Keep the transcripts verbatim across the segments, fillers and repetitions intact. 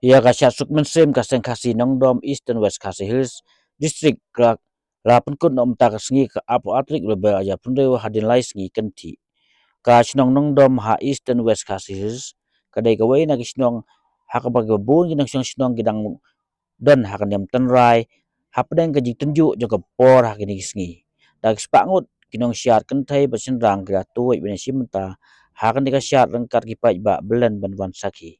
Ïa ka Shad Suk Mynsiem ka Seng Khasi Nongdom Eastern West Khasi Hills District ka la pynkut noh mynta ka sngi ka arphew ar tarik u Lber ar hajar phew hynriew hadien lai sngi kynthih. Ka shnong Nongdom ha Eastern West Khasi Hills ka dei kawei na ki shnong ha kaba ki babun ki nongshong shnong ki dang don ha ka niam tynrai hapdeng ka jingtynjuh jong ka por ha kine ki sngi. Da ki spah ngut ki nongshad kynthei bad shynrang ki la tuid ban ïashim bynta ha kane ka shad ryngkat ki paidbah blen ban wan sakhi.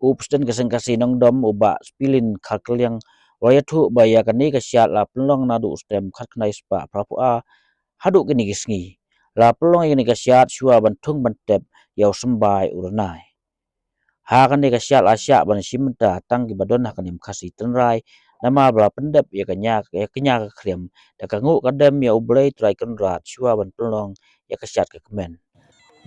U President ka Seng Khasi Nongdom u Bah Spilin Kharkliang u la ïathuh ba ïa kane ka shad la pynlong naduh u snem khatkhyndai spah phraphew ar haduh kine ki sngi. La pynlong ïa kane ka shad shuwa ban thung ban tep ïa u symbai u rnai. Ha kane ka shad la shah ban shim bynta tang kiba don ha ka niam Khasi tynrai namar ba la pyndep ïa ka nia, ïa ka nia ka khriam da ka nguh ka dem ïa U Blei Trai Kynrad shuwa ban pynlong ïa ka shad ka kmen.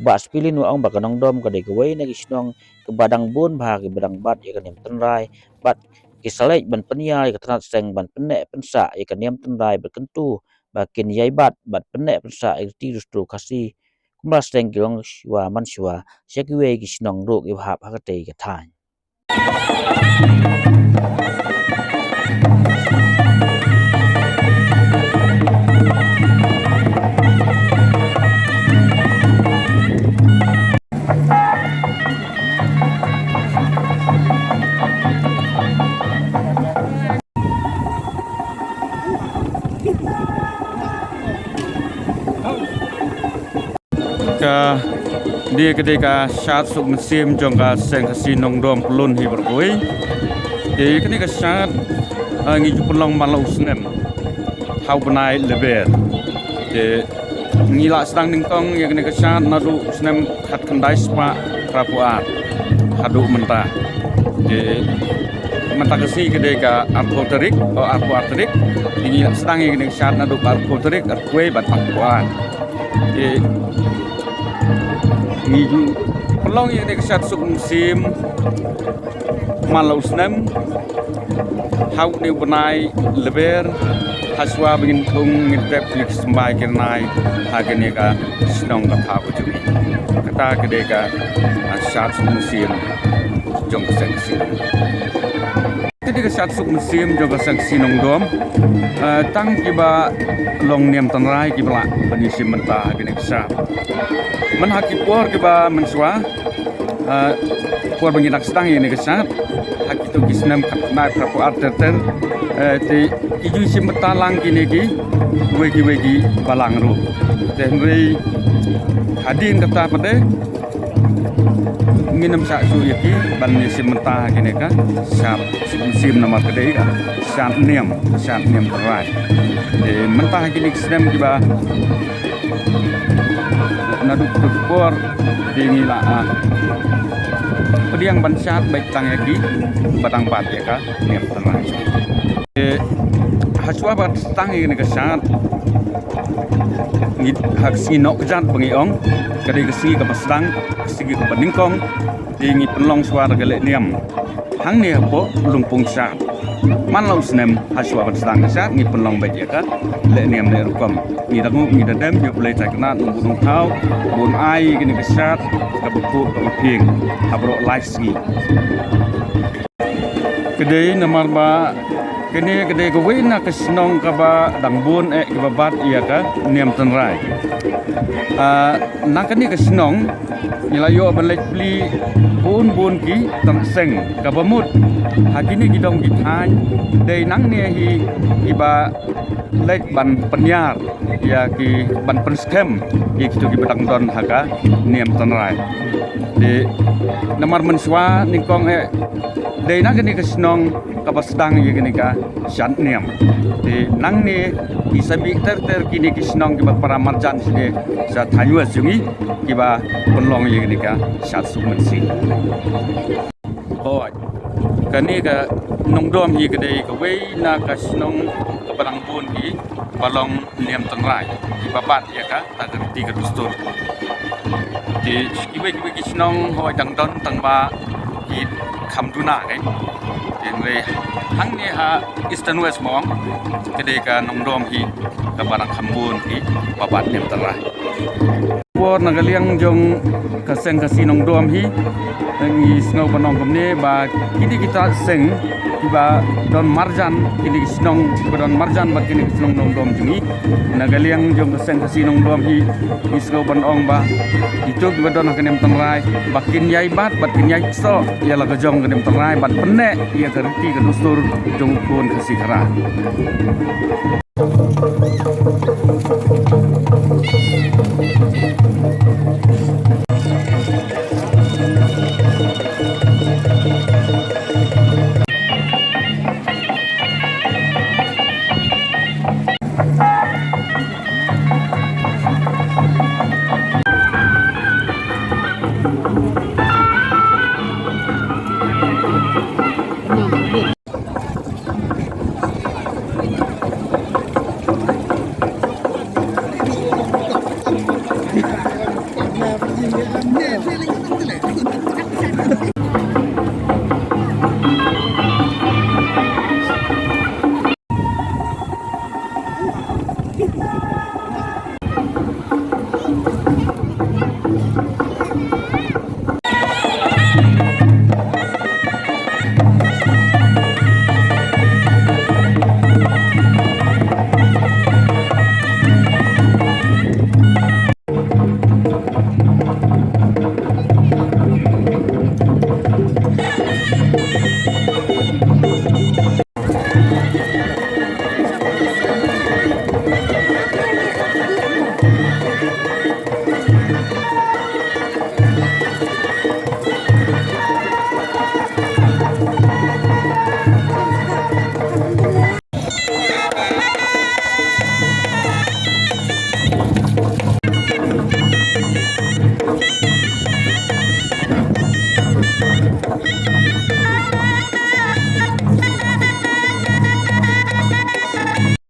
Bah Spilin u ong ba ka Nongdom ka dei kawei na ki shnong kaba dang bun bha kiba dang bat ïa ka niam tynrai bad ki sa leit ban pynïar ïa ka tnat seng ban pynneh pynsah ïa ka niam tynrai bad kyntu ba kin ïai bat bad pynneh pynsah ïa ka riti dustur Khasi. Kumba sdang ki long shuwa man shuwa sha kiwei ki shnong ruh kiba hap ha katei ka thaiñ. Ka dei, ka dei ka shad suk mynsiem jong ka Seng Khasi Nongdom Pyllun hi baroh kawei. Te kane ka shad, ah, ngi ju pynlong man la u snem ha u bnai Lber. Te ngi la sdang nyngkong ïa kane ka shad naduh u snem khatkhyndai spah phraphew ar haduh mynta. Te mynta ka sngi ka dei ka arphew tarik, oh, arphew ar tarik. Te ngi la sdang ïa kane ka shad naduh ka arphew tarik, arphew wei bad arphew ar. Te ngi ju pynlong ïa kane ka shad suk mynsiem man la u snem ha une u bnai Lber, ha shuwa ba ngin thung ngin tep ïa ki symbai ki rnai ha kane ka shnong ka thaw ka jong ngi. Kata ka dei ka, ah, shad suk mynsiem jong ka Seng Khasi Nongdom. Ka dei ka shad suk mynsiem jong ka Seng Khasi Nongdom, ah, tang kiba long niam tynrai kiba lah ban ïashim bynta ha kane ka shad. Man ha ki por kiba mynshuwa, ah, por ba ngi dang sdang ïa kane ka shad ha kito ki snem khatkhyndai phraphew ar ter ter, eh, te ki ju shim bynta lang kine kiwei kiwei ki balang ruh. Te hynrei hadien kata pat de ngin ym shah shuh ïa ki ban ïashim bynta ha kine ka shad suk mynsiem namar ka dei ka shad niam, shad niam tynrai. Te mynta ha kine ki snem kiba naduh ka por te ngi la, ah, pdiang ban shad beit tang ïa kiba dang bat ïa ka niam tynrai. Te ha shuwa ba sdang ïa kane ka shad, ngi ha ka sngi Nohkjat ba ngi ong, ka dei ka sngi kaba sdang, ka sngi kaba nyngkong, te ngi pynlong shuwa da ka lehniam hangne hapoh lympung shad. Man la u snem ha shuwa ban sdang ka shad ngi pynlong beit ïa ka lehniam leh rukom. Ngi da nguh ngi da dem ïa U Blei Trai Kynrad, nongbuh nongthaw, bun ai kane ka shad kaba khuid kaba phieng ha baroh lai sngi. Ka dei namar ba kane ka dei kawei na ka shnong kaba dang bun eh kiba bat ïa ka niam tynrai. Ah, na kane ka shnong ngi la ïoh ban leit plie bun bun ki tnat seng, kaba mut ha kine ki dong ki thaiñ dei nangne hi kiba leit ban pynïar ïa ki, ban pynskhem ïa kito kiba dang don ha ka niam tynrai. Te namar mynshuwa nyngkong eh dei na kane ka shnong kaba sdang ïa kane ka shad niam. Te nangne ki sa mih ter ter kine ki shnong kiba para marjan shane sha thaiñ West jong ngi kiba pynlong ïa kane ka shad suk mynsiem. Hooid, kane ka Nongdom hi ka dei kawei na ka shnong kaba dang bun kiba long niam tynrai kiba bat ïa kata ka riti ka dustur. Te kiwei kiwei ki shnong hooid dang don tang ba ki kham duna kein. Te hynrei hangne ha Eastern West mo ong ka dei ka Nongdom hi kaba dang kham bun kiba bat niam tynrai. Por na ka liang jong ka seng Khasi Nongdom hi, ngi sngew ban ong kumne ba kine kita seng kiba don marjan, kine ki shnong kiba don marjan bad kine ki shnong Nongdom jong ngi. Na ka liang jong ka seng Khasi Nongdom hi, ngi sngew ban ong ba kito kiba don ha kane ka tynrai ba kin ïai bat bad kin ïai ksoh ïa la ka jong kane ka tynrai bad pynneh ïa ka riti ka dustur jong u khun Khasi Khara.